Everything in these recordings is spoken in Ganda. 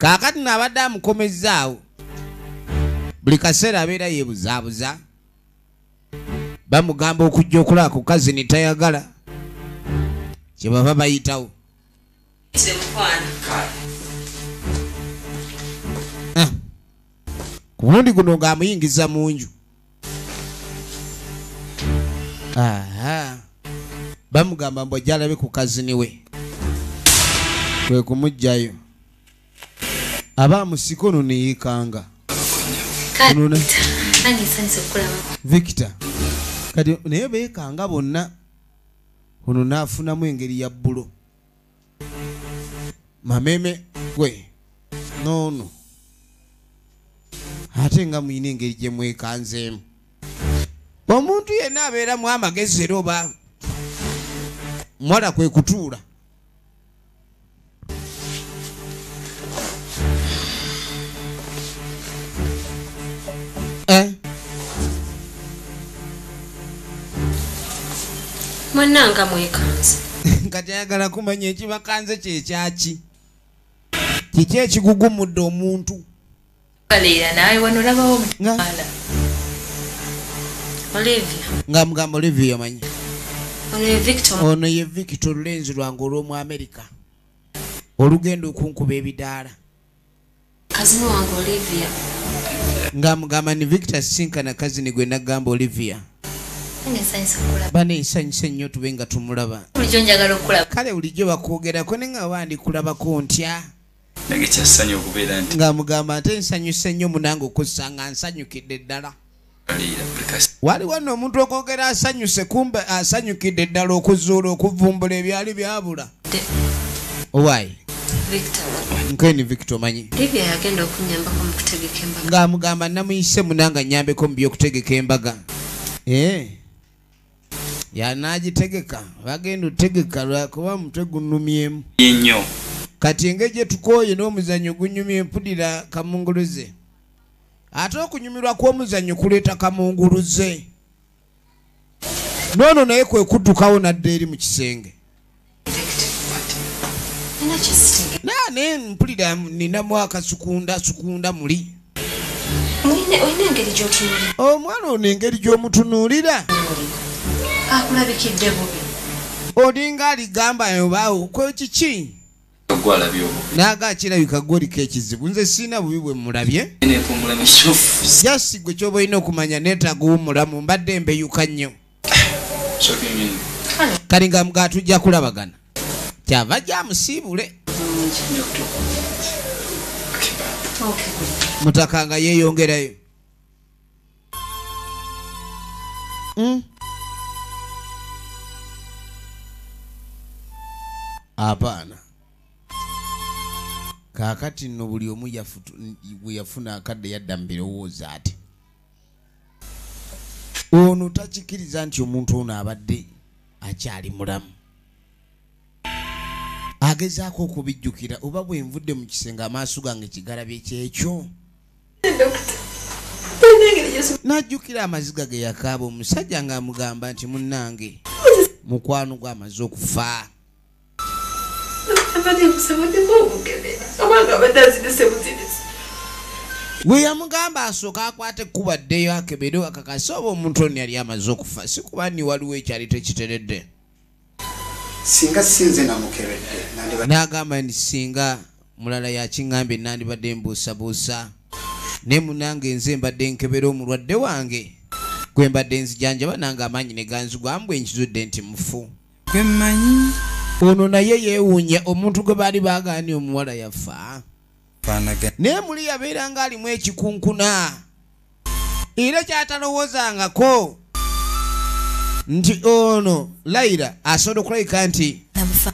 Kaakati naabadde amukomezzaawo buli kaseera abeera yeebuzaabuza. Bamugamba okujja okulaba ku kazini tayagala, kye bava bayitawo. Ku mulundi guno ng'amuyingiza mu nju. Bamugamba mbu ajja alabe ku kazini we, kwe kumuggyayo. Aba amusika ono ne yeekanga. Victor kati naye beekanga bonna, ono n'afunamu engeri ya bbulo. Mameme gwe noono ate nga muyina engeri gye mwekanzeemu. Omuntu yenna abeeramu amagezi era oba muwala kwe kutuula. Mwenna mwekanze. Kati ayagala kumanya ekibakanze kye kyaki. Kiki ekigugumudde omuntu? Kaleera nawe wano olabawo omukyala. Olivia. Nga mugamba Olivia manyi. Ono ye Victor. Ono ye Victor olulenzi lwange olw'omu Amerika. Olugenda okunkuba ebidaala. Kazini wange Olivia. Nga mugamba ni Victor sinkana kazini gwe nagamba Olivia. Bane nsanyuse nnyo tube nga tumulaba. Bulijjo njagala okulaba. Kale bulijjo bakwogerako naye nga bandikulabako ntya. Nange kyassanyu okubeera nti. Nga mugamba ate nsanyuse nnyo munange okusanga nsanyukidde ddala. Waliwo nno omuntu okwogera asanyuse kumbe asanyukidde ddala okuzuula okuvumbula ebyali byabula. Owaayi. Victor. Nkeni Victor manyi. Olivia yagenda okunnyambako mu kutegeka embaga. Nga mugamba namuyise munange annyambeko mu by'okutegeka embaga. Yanaagitegeka bagenda otegeka lwakuba mutwe gunnumyemu nnyo. Kati engeri gye tukooye n'omuzannyo gunyumye mpulira kamunguluze. Ate okunyumirwa kw'omuzannyo kuleeta kamunguluze. Noono naye kwe kuddukawo n'adda eri mu kisenge. Naye mpulira ninamu akasukunda sukunda muli. Olina engeri gy'otunuulira. Omwana ono engeri gy'omutunuulira. Akulabikidde bubi. Olinga aligamba obaawo kwe kiki? Naga kirabika gwoliko ekizibu. Nze sirina bubi bwe mulabye. Jasi gwe ky'oba olina okumanya neetaaga owummulamu mbadde mbeyuka nnyo. Kale nga mga tujja kulabagana. Kyava gyamusiibule. Mutaka nga yeeyongerayo. Abaana. Kaakati nno buli omu bwe yafuna akadde yadda mu birowoozo ati. Ono takikkiriza nti omuntu ono abadde akyali mulamu. Agezaako okubijjukira oba bwe nvudde mu kisenge amaaso gange kigalabye kyekyo. N'ajjukira amaziga ge yakaaba omusajja ng'amugamba nti munnange mukwano gwe amaze okufa. We yamugamba asooka akwate ekkubo addeyo akebere akakase oba omuntu ono yali amaze okufa, si kuba ni waliwo ekyali tekiteredde. Singa sinze namukeredde. N'agamba nti singa mulala yakiŋŋambye nandibadde mbuusabuusa. Naye munnange nze mbadde nkebera omulwadde wange gwe mbadde nzijanjaba nange amaanyi ne ganzigwamu bwe nkizudde nti mufu. Gwe mmanyi. Ono naye yeewuunya omuntu gwe baali baagaanye omuwala yafa. Naye muli yabeera ng'alimu ekikunkuna era kyatalowoozangako nti ono Layira asobola okulabika nti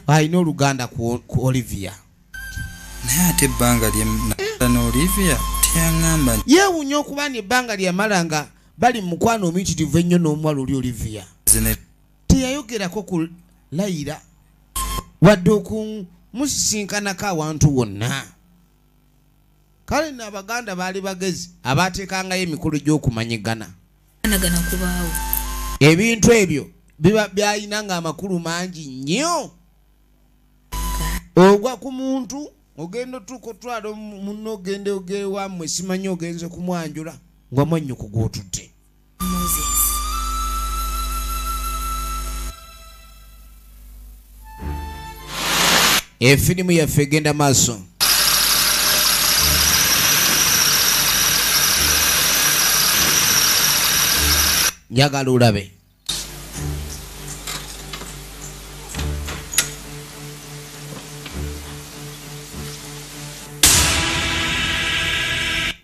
alina oluganda ku Olivia. Naye ate ebbanga lye ne Olivia teyaŋŋamba. Yeewuunya okuba nti ebbanga lye yamala nga bali mu mukwano omuyitirivu ennyo n'omuwala oli Olivia. Teyayogerako ku Layira wadde okumusisinkanako awantu wonna. Kale nno Abaganda baali bagezi abaateekangayo emikolo gy'okumanyigana. Ebintu ebyo biba byalina ng'amakulu mangi nnyo. Ogwa ku muntu Ogenda otuuka otwala munno ogende ogewammwe simanyi ogenze kumwanjula nga mwannyoko gw'otudde. Moses. Efirimu yaffe egenda maaso. Njagala olabe.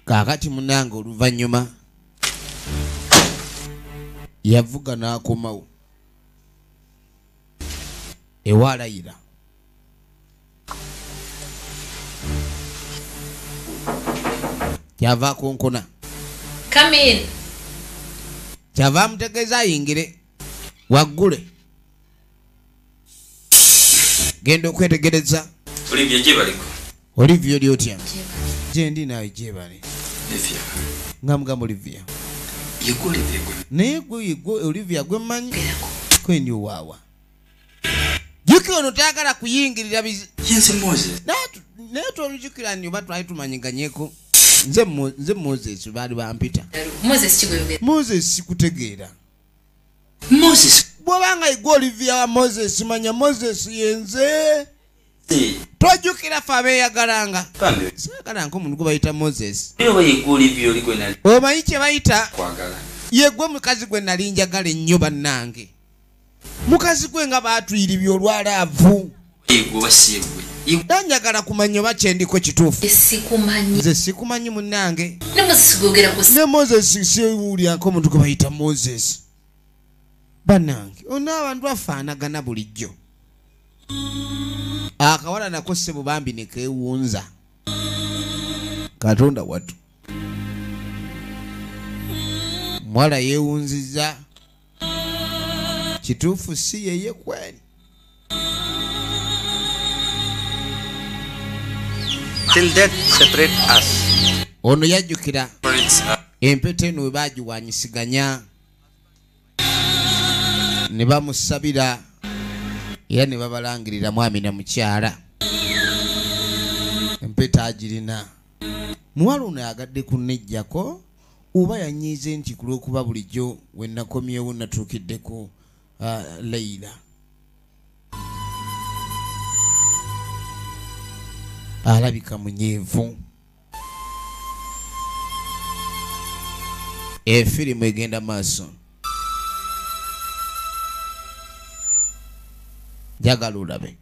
Kaakati munnange oluvannyuma yavuga n'akomawo ewa Layira. Kyava akonkona. Come in. Kyava amutegeeza ayingire waggule. Genda okwetegereza. Olivia gyebaliko. Olivia oli otya? Gyendi naye gyebale. Olivia. Nga mugamba Olivia. Yegwe Olivia gwe. Naye gwe yegwe Olivia gwe mmanyi. Kwendi owaawa. Jjukira ono tayagala kuyingirira bizi. Yenze Moses. Naye tolujjukira nti oba twali tumanyiganyeko. Nze Moses baali bampita. Moses kigweyogera. Moses sikutegeera. Moses. Bw'obanga yegwe Olivia wa Moses manya Moses yenze. Tojjukira ffe abeeyagalanga. Saagala nk'omuntu gwe bayita Moses. Omanyi kye bayita? Yegwe mukazi gwe nali njagala ennyo bannange. Mukazi gwe nga baatuyiribye olwalaavu. Njagala kumanya oba kyendiko kituufu. Nze sikumanyi munnange. Ne Moses siwulira nk'omuntu gwe bayita Moses. Bannange ono abantu bafaanagana bulijjo. Akawala nako ssebo bambi ne keewunza. Katonda wattu. Muwala yeewunzizza. Kituufu si yeye kweli. Till death separate us. Ono yajjukira empeta eno we baagiwanyisiganya ne bamusabira era ne babalangirira mwami na mukyala. Empeta agirina. Muwala ono ayagadde kunnejjako oba yanyiize nti ku lw'okuba bulijjo we nakomyewo natuukiddeko Layira. Alabika munyiivu. Efirimu egenda maaso. Njagala olabe.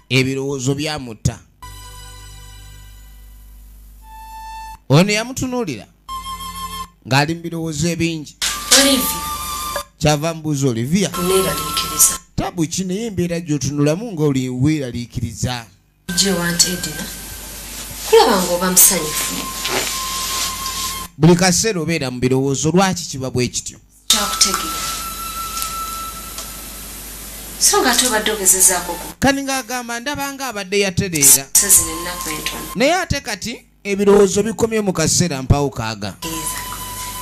Ebirowoozo byamutta. Ono yamutunuulira ng'ali mu birowoozo ebingi. Olivia. Kyava mbuuza Olivia. Neeraliikiriza. Tabu ki naye embeera gy'otunulamu ng'oli weeraliikiriza. Gye wante Edina. Kulaba ng'oba musanyufu. Buli kaseera obeera mu birowoozo lwaki kiba bwe kityo? Kyakutegeera. So nga ate obadde ogezezaako ku. Kani ng'agamba ndaba ng'abadde yatereera. Zino ennaku entono. Naye ate kati ebirowoozo bikomye mu kaseera mpawo kaaga.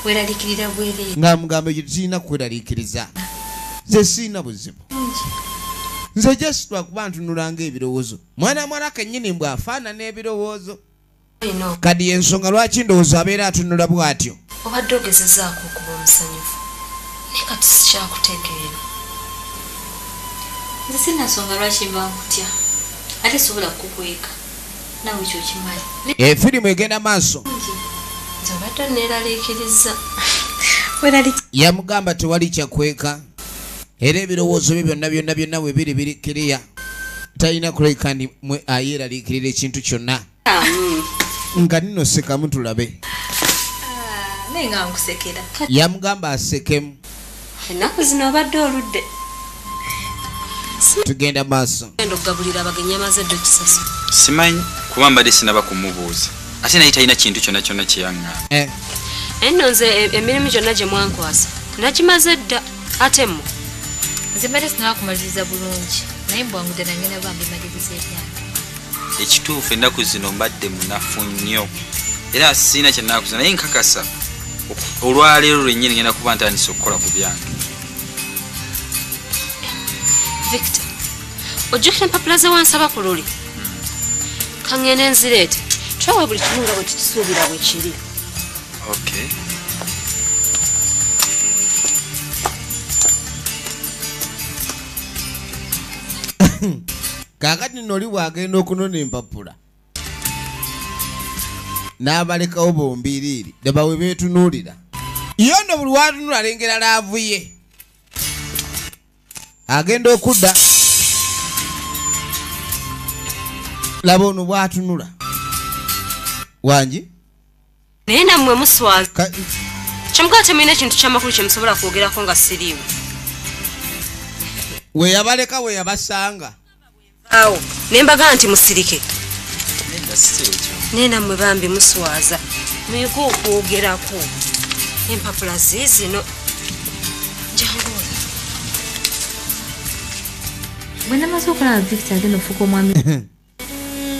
Weeraliikirira bwereere. Nga mugamba ekyo kirina kweraliikiriza. Nze sirina buzibu. Nze just lwakuba ntunulanga ebirowoozo. Mwana mwala kennyini mbw afaanana ebirowoozo. Kadi ensonga lwaki ndowooza abeera atunula bw'atyo. Obadde ogezezaako okuba omusanyufu. Naye kati sikyakutegeera. Nze sirina nsonga lwaki mba nkutya. Ate sobola kukukweka. Naawe ekyo okimanyi. Efirimu egenda maaso. Nze obadde neeraliikiriza. Yamugamba tewali kyakweka. Era ebirowoozo bye byonna byonna byonna we biri biri kiriya. Talina kuleka ndi mwe ayeeraliikirira ekintu kyonna. Nga nno sekamu tulabe. Naye nga nkusekera. Yamugamba asekemu. Ennaku zino obadde oludde. Tugenda maaso. Genda okugabulira abagenyi amaze edda okisasa. Simanyi kuba mbadde sinaba kumubuuza. Ate naye talina kintu kyonna kyonna kye yaŋŋamba. Nno nze emirimu gyonna gye mwankwasa nagimaze dda ate mmwe. Nze mbadde sinaba kumaliriza bulungi naye mbwangudde nange naba mbimaliriza ebyange. Ekituufu ennaku zino mbadde munafu nnyo era sirina kye nnaakuza naye nkakasa olwaleero lwennyini ngenda kuba ntandise okukola ku byange. Ojjukira empapula ze wansaba ku luli? Kaŋŋende nzireete. Twawa buli kimu nga bwe tukisuubira bwe kiri. Okay. Kaakati nno oli bw'agenda okunona empapula n'abalekawo bombiriiri ddaba we beetunuulira. Ye nno buli w'atunula alengera laavu ye. Agenda okudda laba ono bw'atunula. Wangi? Naye nammwe muswaza. Kyemukola temulina ekintu ky'amakulu kye musobola kwogerako nga siriiwo. We yabaleka we yabasanga. Awo ne mbagamba nti musirike. Naye nammwe bambi muswaza. Muyige okwogerako. Empapula ziizino. Jangu oyo. Bwe namaze okulaba Victor agenda okufuuka omwami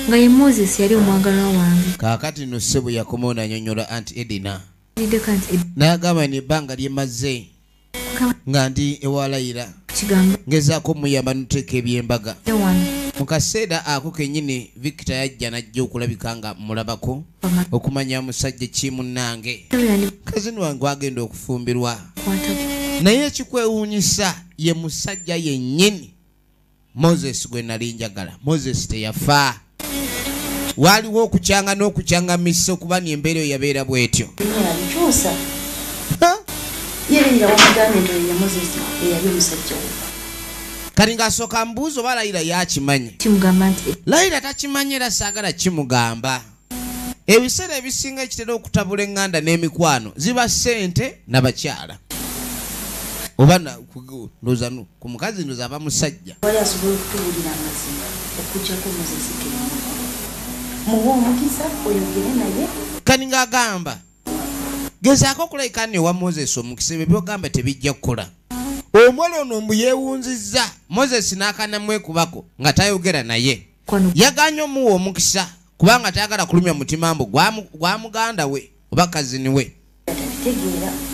nga ye Moses yali omwagalwa wange. Kaakati nno ssebo yakomawo n'annyonnyola Aunt Edina. Liddeko Aunt Edina. N'agamba nti ebbanga lye mazze nga ndi ewa Layira ngezaako omuyamba n'oteeka ebyembaga. Mu kaseera ako kennyini Victor yajja n'ajja okulabika nga mulabako okumanya musajja ki munnange. Kazini wange agenda okufumbirwa. Naye ekikwewuunyisa ye musajja yennyini Moses gwe nali njagala. Moses teyafa. Waaliwo okukyanga n'okukyangamisa okuba ni embeera eyo yabeera bw'etyo. Kati ng'asooka mbuuza oba Layira yakimanyi. Layira takimanyi era saagala kimugamba. Ebiseera ebisinga ekitera okutabula eŋŋanda n'emikwano ziba ssente n'abakyala. Oba ndowooza ku mukazi ndowooza aba musajja. Wali asobola okutubuulira amazima okuggyako Moses kennyini. Muwe omukisa oyogere naye. Kati ng'agamba gezaako okulabika nno ewa Moses omukisa ebyo by'ogamba tebijja kukola. Omuwala ono mbu yeewunzizza Moses n'akanamwekubako nga tayogera naye. Yagaanye omuwa omukisa kubanga tayagala kulumya mutima mbu gwa muganda we oba kazini we.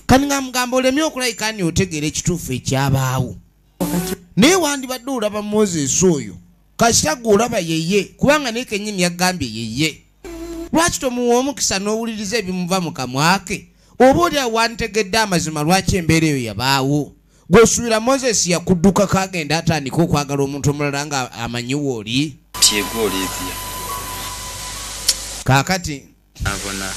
Kati ng'amugamba olemye okulabika nti otegeera ekituufu ekyabaawo. Naye wandibadde olaba Moses oyo kasita gwe olaba yeye kubanga naye kennyini yagambye yeye. Lwaki tomuwa omukisa n'owuliriza ebimuva mu kamwa ke? Oba oli awo wantegedde amazima lwaki embeera eyo yabaawo? Gw'osuubira Moses yakuddukako agenda atandika okwagala omuntu omulala nga amanyiwo oli? Yegwe Olivia. Kaakati abona.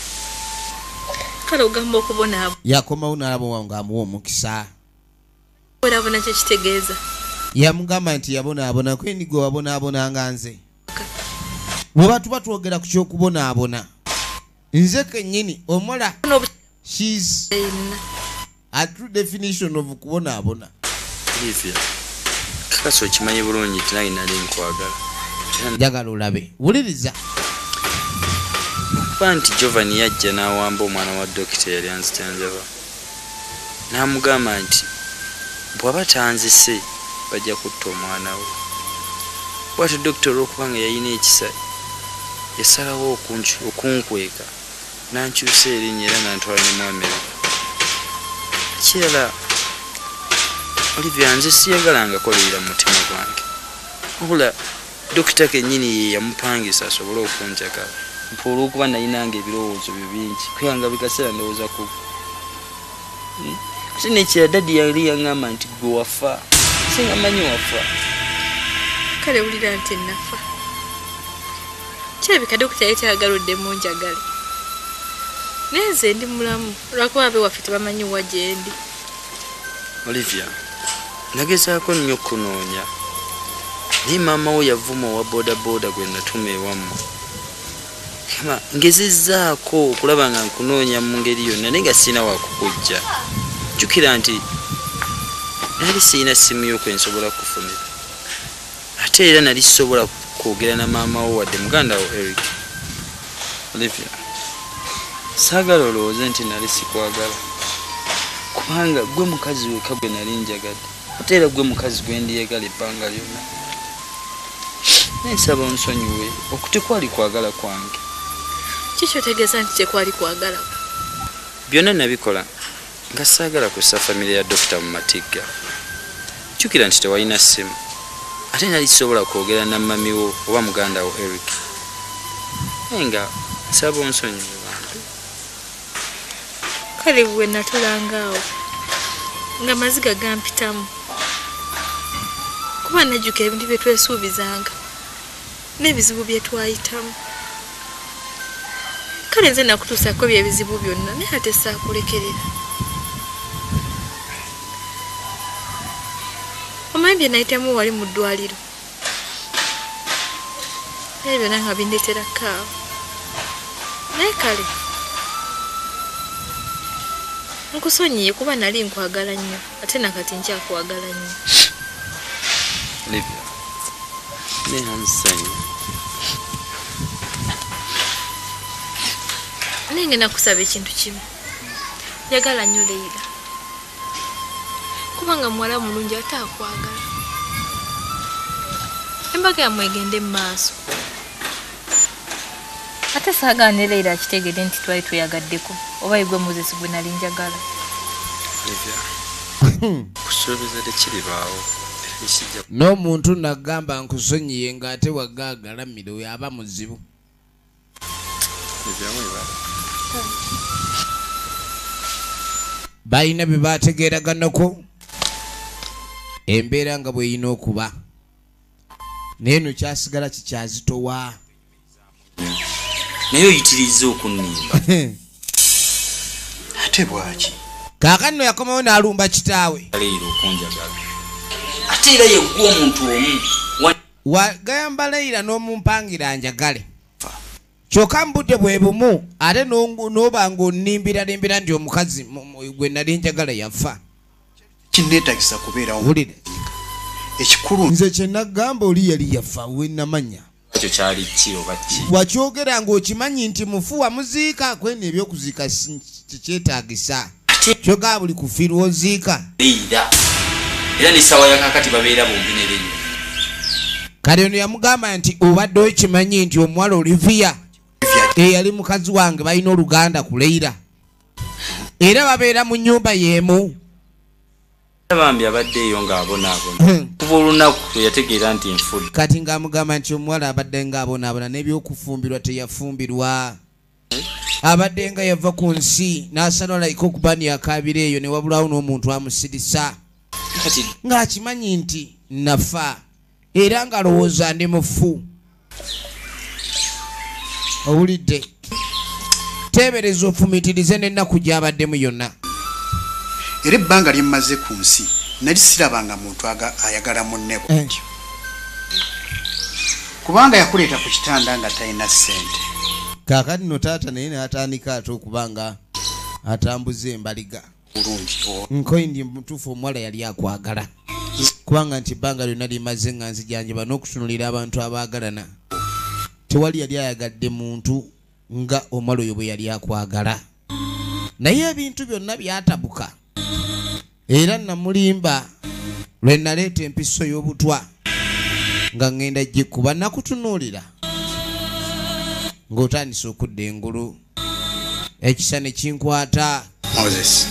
Kale ogamba okubonaabona. Yakomawo n'alaba ng'amuwa omukisa. Bonaabona kye kitegeeza. Yamugamba nti yabonaabona kwendi gwe wabonaabona nga nze. Bwe tuba twogera ku ky'okubonaabona nze kennyini omuwala she's a true definition of kubonaabona. Olivia, kakasa okimanyi bulungi nti nange nali nkwagala. Njagala olabe wuliriza. Okuba nti Giovanni yajja n'awamba omwana wa dokita eyali anzijanjaba n'amugamba nti bw'aba tanzise bajja kutta omwana we. Bw'atyo dokita olw'okuba nga yalina ekisa yasalawo okunkweka n'ankyusa erinnya era n'antwala ne mu Amerika. Ekirala Olivia nze siyagalangako Leila mu mutima gwange. Wabula dokita kennyini ye yamupangisa asobole okunjagala. Mpa olw'okuba nalinanga ebirowoozo byo bingi kubanga buli kaseera ndowooza ku ate n'ekirala daddy yali yaŋŋamba nti gwe wafa. Singa mmanyi wafa. Kale wulira nti nafa. Kirabika dokita yali tayagala oddemu njagale. Naye nze ndi mulamu lwakuba ab'ewaffe tebamanyi wa gye ndi. Olivia, nagezaako nnyo okunoonya naye maama wo yavuma owa boodabooda gwe natuma ewammwe. Kama ngezezzaako okulaba nga nkunoonya mu ngeri yonna naye nga sirina wakukujja. Jjukira nti nali sirina ssimu yo kwe nsobola kukufunira. Ate era nali sisobola kwogera na maama wo wadde muganda wo Eric. Olivia, saagala olowooze nti nali sikwagala kubanga gwe mukazi wekka gwe nali njagadde ate era gwe mukazi gwe ndiyagala ebbanga lyonna. Naye nsaba onsonyiwe okwo tekwali kwagala kwange. Kiki otegeeza nti tekwali kwagala? Byonna nabikola nga saagala kussa famire ya dokita mu matigga. Jjukira nti tewalina ssimu. Ate nali sisobola kwogera na mami wo oba muganda wo Eric. Naye nga nsaba onsonyiwe bambi. Kale bwe natulanga awo nga maziga gampitamu. Kuba najjukira ebintu bye twesuubizanga n'ebizibu bye twayitamu. Kale nze nakutuusaako ebizibu byonna naye ate saakulekerera. Omanyi bye nayitamu wali mu ddwaliro. Naye byonna nga bindeetera kaawa. Naye kale nkusonyiye kuba nali nkwagala nnyo ate nakati nkyakwagala nnyo. Olivia, neyansanyi. Naye ngenda kusaba ekintu kimu. Njagala nnyo Leila. Kubanga muwala mulungi ate akwagala. Embaga yammwe egende mu maaso. Ate saagala ne Leila akitegedde nti twali tweyagaddeko oba ye gwe Moses gwe nali njagala. Olivia, kusuubiza tekiribaawo. N'omuntu nagamba nkusonyiye ng'ate wagaagalamira oyo aba muzibu. Balina bye bategeeraganako embeera nga bw'erina okuba. Naye eno kyasigala kikyazitowa. Naye oyitiriza okunnimba. Ate bwaki? Kaakano nno yakomawo n'alumba kitaawe. Leero okunjagala. Ate era ye ggwe omuntu omu. Wagamba Leila n'omumpangira njagale. Kyokka mu budde bwe bumu ate n'oba ng'onnimbiralimbira nti omukazi gwe nali njagala yafa. Kinneetagisa kubeerawo. Wulira. Ekikulu nze kye nagamba oli yali yafa we namanya. Ekyo kyali ki oba ki? Wakyogera ng'okimanyi nti mufu wamuziika kweno ebyokuziika tekyetaagisa. Kyokka buli kufiirwa oziika. Leila. Era n'essaawa ya kaakati babeera bombi ne Leila. Kale ono yamugamba nti obadde okimanyi nti omuwala Olivia eyali mukazi wange balina oluganda ku Leila. Era babeera mu nnyumba y'emu. Bambi abadde eyo ng'abonaabona. Kuva olunaku lwe yategeera nti nfudde. Kati ng'amugamba nti omuwala abadde ng'abonaabona n'ebyokufumbirwa teyafumbirwa. Abadde nga yava ku nsi n'asalawo alayika okuba niyakaabira eyo ne wabulawo n'omuntu amusirisa. Ng'akimanyi nti nafa era ng'alowooza ndi mufu. Owulidde. Teebereza ofumiitirize n'ennaku gy'abaddemu yonna. Era ebbanga lye mmaze ku nsi nali sirabanga muntu ayagala munne bw'atyo. Kubanga yakuleeta ku kitanda nga talina ssente. Kaakati nno taata naye n'atandika ate okuba nga atambuza embaliga. Nkoyi ndi mutuufu omuwala yali akwagala. Kubanga nti ebbanga lyonna limaze nga nzijanjaba n'okutunuulira abantu abaagalana. Tewali yali ayagadde muntu nga omuwala oyo bwe yali akwagala. Naye ebintu byonna byatabuka. Era namulimba lwe naleeta empiso y'obutwa nga ŋŋenda gikuba nakutunuulira ng'otandise okudda engulu. Ekisa ne kinkwata. Moses.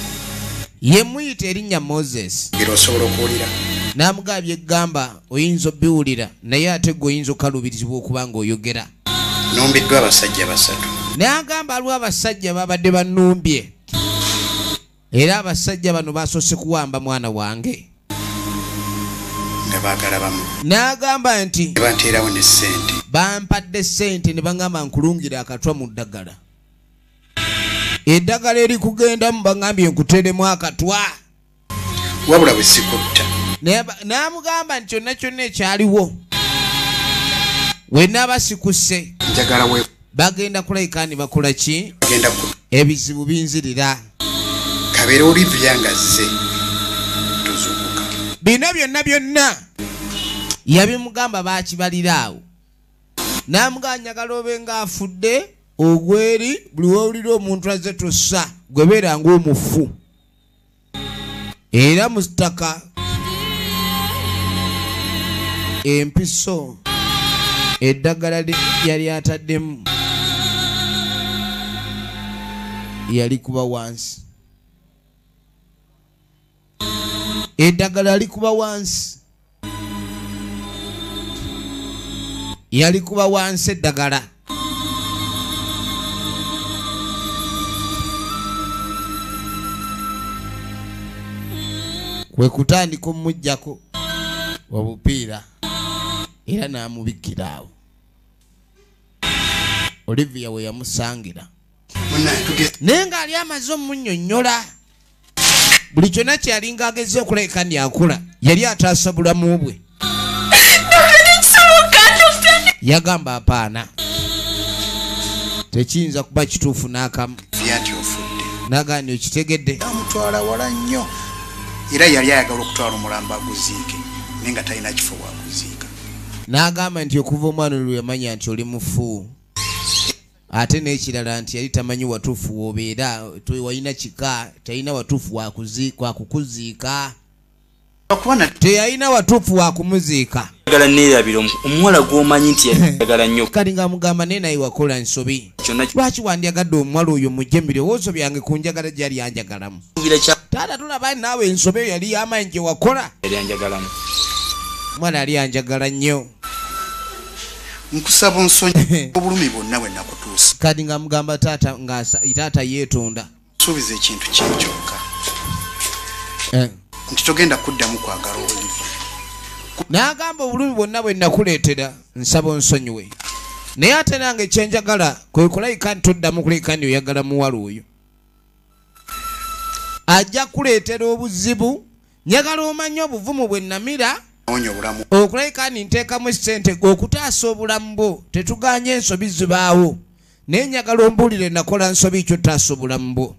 Ye muyita erinnya Moses. Ngeri osobola okuwulira. N'amugamba bye ggamba oyinza obbiwulira naye ate ggwe oyinza okukaluubirizibwa okuba ng'oyogera. Numbiddwa abasajja basatu. N'agamba aliwo abasajja babadde bannumbye. Era abasajja bano basoose kuwamba mwana wange. Nga baagala bamu. N'agamba nti banteerawo ne ssente. Bampadde ssente ne baŋŋamba nkulungire akatwa mu ddagala. Eddagala erikugendamu baŋŋambye nkuteeremu akatwa. Wabula bwe sikutta. N'amugamba nti kyonna kyonna ekyaliwo wenna basikusse. Njagala we bagenda kulayika ni bakola ki? Bagenda ku ebizibu binzirira. Kabeere Olivia ng'azze tuzuukuka. Bino byonna byonna yabimugamba baakibalira awo. N'amugamba njagala obe ng'afudde ogweri buli w'owulira omuntu azze tossa gwe beera ng'omufu. Era mu ttaka empiso eddagala yali ataddemu yali kuba wansi. Eddagala likuba wansi. Yali kuba wansi eddagala. Kwe kutandika omuggyako obupiira era n'amubikkira awo. Olivia we yamusangira. Naye ng'ali amaze omunnyonnyola buli kyonna kye yalinga ageze okulabika nti akula yali ataasa bulamu bwe. Yagamba apaana tekiyinza kuba kituufu n'akamu. N'agamba okitegedde. Amutwala wala nnyo era yali ayagala okutwala omulambo aguziike naye nga talina kifo wakuziika. N'agamba nti okuva omwana olwo yamanya nti oli mufu. Ate n'ekirala nti yali tamanyi watuufu w'obeera, walina kika, talina watuufu wakukuziika. Teyalina watuufu wakumuziika. Omuwala gw'omanyi nti yayagala nnyo. Kati ng'amugamba naye naye wakola nsobi. Lwaki wandyagadde omuwala oyo mujje mu birowoozo byange ku njagala gy'ali anjagalamu? Taata tulaba naawe ensobi eyo yali y'amaanyi gye wakola. Omuwala yali anjagala nnyo. Nkusaba onsonyiwe obulumi bwonna bwe nakutuusa. Kati ng'amugamba taata nga taata yeetonda. Nsuubiza ekintu kimu kyokka. Nti togenda kuddamu kwagala Olivia. N'agamba obulumi bwonna bwe nakuleetera nsaba onsonyiwe. Naye ate nange kye njagala kwe kulabika nti toddamu kulabika nti oyagala muwala oyo. Ajja kuleetera obuzibu. Njagala omanye obuvumu bwe namira okulabika nti nteekamu essente okutaasa obulamu bwo. Tetuganye ensobi zibaawo. Naye njagala ombuulire nakola nsobi ki otaasa obulamu bwo.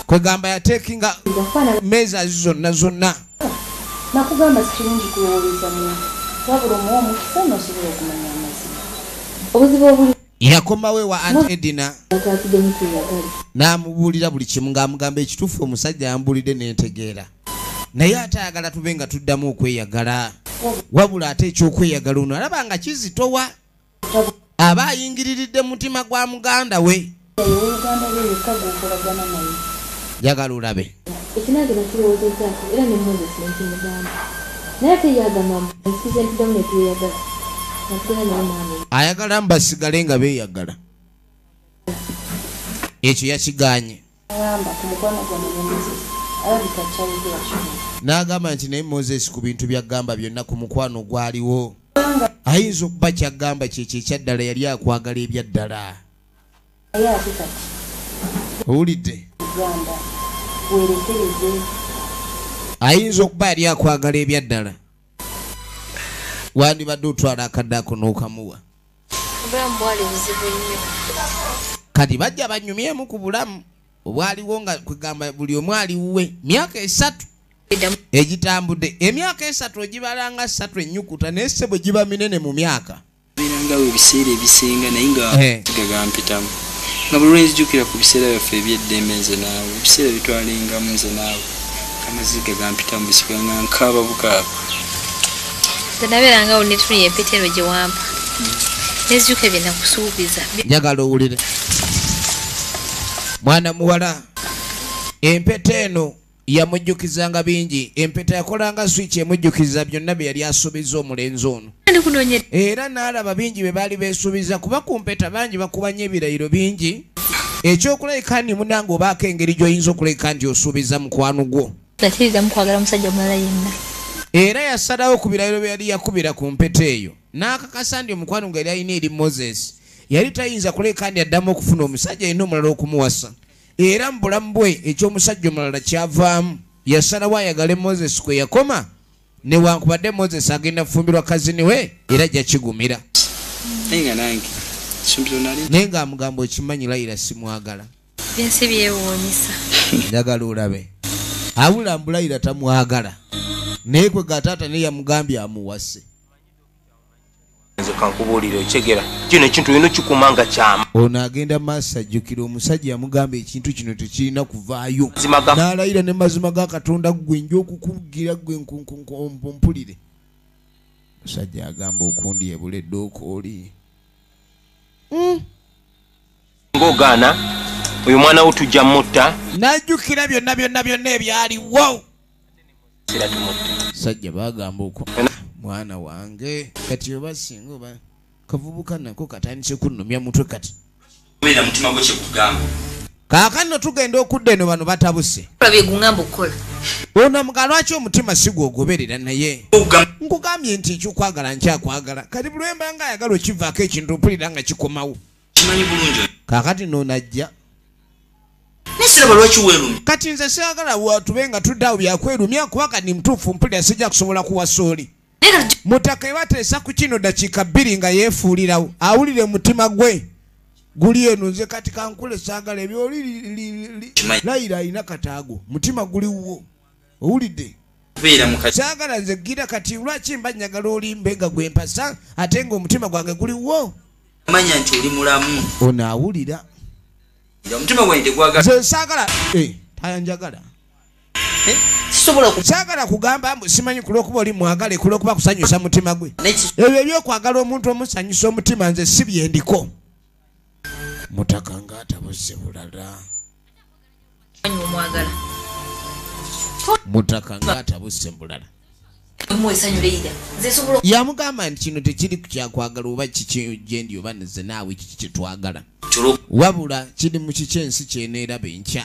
Kwegamba yateekinga measures zonna zonna. Nakugamba si kirungi kulowooleza muntu wabula omuwa omukisa n'osobola okumanya amazima. Obuzibu obuli yakomawo ewa Aunt Edina n'amubuulira buli kimu ng'amugamba ekituufu omusajja yambuulidde n'entegeera. Naye ate ayagala tube nga tuddamu okweyagala. Wabula ate ekyokweyagala ono alaba nga kizitowa. Aba ayingiriridde mutima gwa muganda we. Njagala olabe. Ekinange nakirowoozezaako era ne Moses ne nkimugamba. Naye ate ye agamba nsikize ntuddamu ne tweyagala. Natugenda naye omwana oyo. Ayagala mbasigale nga beeyagala. Ekyo yakigaanye. Agamba ku mukwano gwange ne Moses alabika kyayogera kino. N'agamba nti naye Moses ku bintu by'agamba byonna ku mukwano gwaliwo. Ayinza okuba ky'agamba kyekyo ekyaddala yali akwagala ebyaddala. Naye ate kati. Owulidde? Uganda weerekereze. Ayinza okuba yali akwagala ebyaddala. Wandibadde otwala akadde ako n'okamuwa. Obulamu bwali buzibu nnyo. Kati bajja banyumyemu ku bulamu obwaliwo nga kwegamba buli omu ali wuwe. Myaka 3 egitambudde. Emyaka 3 ogibala nga 3 ennyukuta naye sse bwe giba minene mu myaka. Beerangawo ebiseera ebisinga naye nga gampitamu. Nga buli lwe nzijukira ku biseera byaffe eby'eddembe nze naawe, ebiseera bitwalingamu nze naawe, amaziga gampitamu bisigala nga nkaaba bukaaba. Nze nabeerangawo ne tufunye empeta eno gye wampa. Nezijuka bye nakusuubiza. Njagala owulire. Mwana muwala, empeta eno yamujjukizanga bingi. Empeta yakolanga switch emujjukiza byonna bye yali asuubiza omulenzi ono. Era n'alaba bingi bye baali beesuubiza kuba ku mpeta bangi bakuba nnyo ebirayiro bingi. Ekyokulabika nti munnange obaako engeri gy'oyinza okulabika nti osuubiza mukwano gwo. Nakiriza mukwagala musajja mulala yenna. Era yasalawo ku birayiro bye yali yakubira ku mpeta eyo. N'akakasa nti omukwano gwe yali alina eri Moses. Yali tayinza kuleka nti addamu okufuna omusajja yenna omulala okumuwasa. Era mu bulamu bwe eky'omusajja omulala kyavaamu. Yasalawo ayagale Moses kwe yakoma. Newankubadde Moses agenda kufumbirwa kazini we era ajja kigumira. Naye ng'amugamba okimanyi Layira simwagala. Byensi byewuunyisa. Njagala olabe. Abula mbu Layira tamwagala. Naye kwe ga taata naye yamugambye amuwase. Nze kankubuulire okyegera. Kino ekintu olina okikuuma nga kyama. Ono agenda maaso ajjukira omusajja yamugamba ekintu kino tekirina kuvaayo. N'alayira ne mazima ga Katonda ggwe nja okukugira ggwe mpulire. Omusajja agamba okundi ebula edduuka oli. Ng'ogaana oyo mwana wo tujja mutta. N'ajjukira byonna byonna byonna ebyaliwo. Sajja bagamba okwo. Mwana wange kati oba singa oba kavubuka nako katandise kunnumya mutwe kati. Beera mutima gwo kyekugamba. Kaakano tugenda okudda eno bano batabuse. Ono muga lwaki omutima si gwogoberera naye nkugambye nti ekyokwagala nkyakwagala kati buli lwemba nga ayagala okivaako ekintu mpulira nga kikomawo. Kimanyi bulungi. Kaakati n'onajja. Nesiraba lwaki weerumya. Kati nze saagala tube nga tudde byakwerumya kuba kati mutuufu mpulira sijja kusobola kuwasa oli. Mutaka ebateesa ku kino dakiika 2 nga yeefuulirawo awulire mutima gwe guli eno nze kati kankule saagala ebyoli Layira alina kataago mutima guliwo owulidde saagala nze gira kati lwaki mba njagala olimbe nga gwe mpasa ate ng'omutima gwange guliwo. Manya nti oli mulamu. Ono awulira omutima gwange tegwagala nze saagala tayanjagala. Saagala kugamba mbu simanyi kulwokuba oli mwagale kulwokuba kusanyusa mutima gwe. Ebyo ebyokwagala omuntu omusanyusa omutima nze si byendiko. Mutaka nga atabuse bulala. Mutaka nga atabuse bulala. Yamugamba nti kino tekiri ku kyakwagala oba kiki gyendi oba nze naawe kiki kye twagala. Wabula kiri mu kiki ensi kyeneeraba enkya.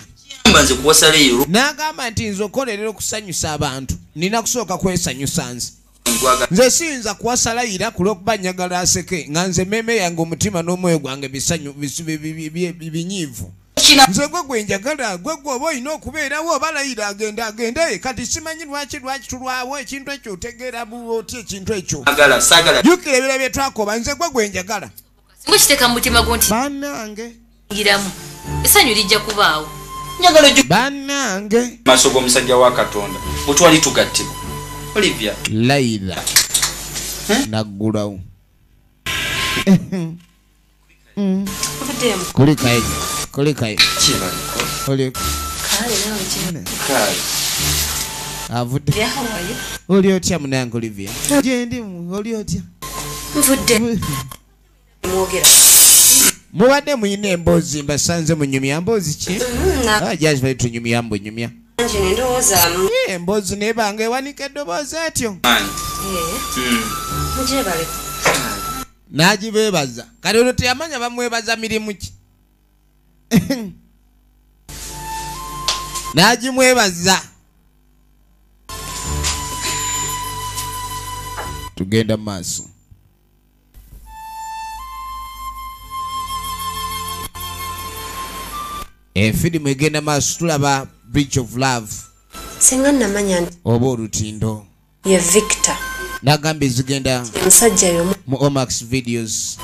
N'agamba nti nze okolerera okusanyusa abantu nina kusooka kwesanyusa nze. Nze siyinza kuwasa Layira kulwokuba njagala aseke nga nze emmeeme yange omutima n'omwoyo gwange bisanyu binyiivu. Nze gwe gwe njagala gwe gwe oba olina okubeerawo oba Layira agende agende kati simanyi lwaki tulwawo ekintu ekyo otegeera otya ekintu ekyo. Jjukira ebira bye twakoba nze gwe gwe njagala. Singa okiteeka mu mutima gwo nti bannange ngiramu essanyu lijja kubaawo. Bannange maaso g'omusajja wa Katonda bwe twali tugattibwa. Olivia Layira naggulawo. Kulikayo kulikayo avudde. Oli otya munange Olivia? Gyendi oli otya? Nvudde. Mwogera. Mubadde muyina emboozi mbasanze munyumya mboozi ki? Jaji bali tunyumya mbunyumya. Emboozi nebanga ewanika eddoboozi etyo. N'agibeebaza. Kati olwo teyamanya bamwebaza mirimu ki? N'agimwebaza. Tugenda mu maaso. Efirimu egenda maaso tulaba Bridge of Love. Singa namanya nti oba olutindo ye Victor. Nagambye zigenda omusajja y'omu mu Omax Videos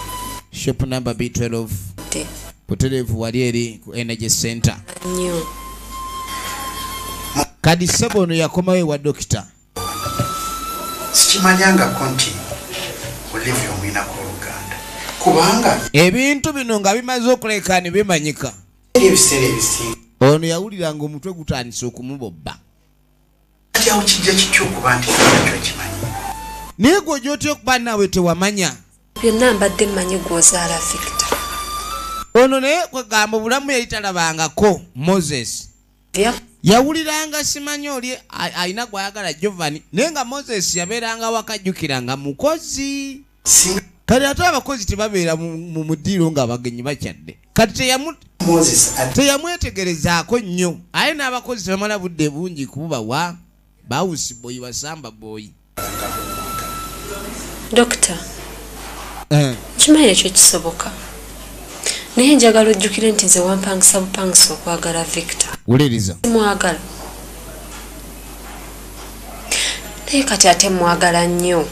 shop number B12 butereevu wali eri ku Energy Center. Kadi ssebo ono yakomawo ewa dokita. Sikimanyangako nti Olivia omwinako oluganda kubanga ebintu bino nga bimaze okuleka ne bimanyika. Ebiseera ebisinga ono yawuliranga omutwe gutandise okumubobba. Kati awo kijja kitya okuba nti nakyo kimanyi? Naye gwe ojja otya okuba naawe tewamanya? Byonna mbadde mmanyi gw'ozaala Victor. Ono naye kwegamba obulamu yali talabangako Moses. Yawuliranga simanyi oli alina gw'ayagala Giovanni naye nga Moses yabeeranga wakajjukiranga mukozi. Kati ate abakozi tebabeera mu muddiiro ng'abagenyi bakyadde. Kati teyamwetegerezaako nnyo aye n'abakozi tebamala budde bungi kububawa bawusi boyi basamba boyi. Dokita, nkimanyi ekyo kisoboka naye njagala ojjukire nti nze wampangisa bupangisa okwagala Victor. Wuliriza. Mwagala naye kati ate mwagala nnyo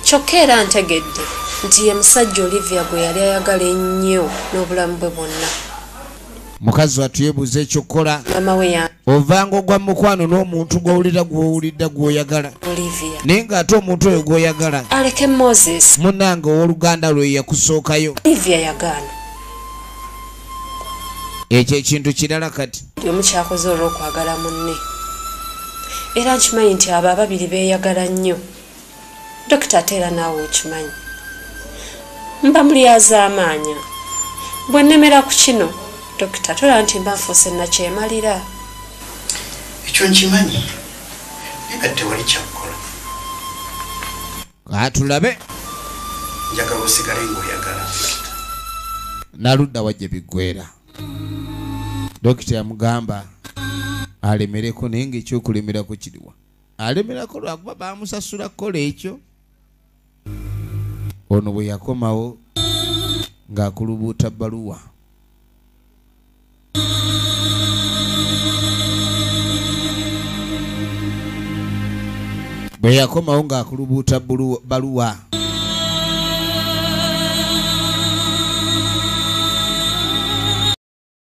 kyokka era ntegedde nti ye musajja Olivia gwe yali ayagala ennyo n'obulamu bwe bwonna. Mukazi wattu yeebuuza ekyokukola. Ovanga ogwa mukwano n'omuntu gw'owulira gw'owulidde gw'oyagala naye ng'ate omuntu oyo gw'oyagala aleke Moses munnange ow'oluganda lwe yakusookayo. Olivia yagaana. Ekyo ekintu kirala kati. Omu kyakoze olw'okwagala munne era nkimanyi nti abo ababiri beeyagala nnyo. Dokita ate era naawe okimanyi mba mulyazaamaanya bwe nnemera ku kino. Dokita tolaba nti mba nfuuse nakyemalira. Ekyo nkimanyi naye kati tewali kyakukola. Atulabe. Njagala osigale ng'oyagala. Naludda wajje biggwera. Dokita yamugamba alemereko naye ng'ekyokulemerako kiriwa. Alemerako lwakuba baamusasula kukola ekyo. Ono bwe yakomawo ng'akulubuuta bbaluwa. Bwe yakomawo ng'akulubuuta bbaluwa.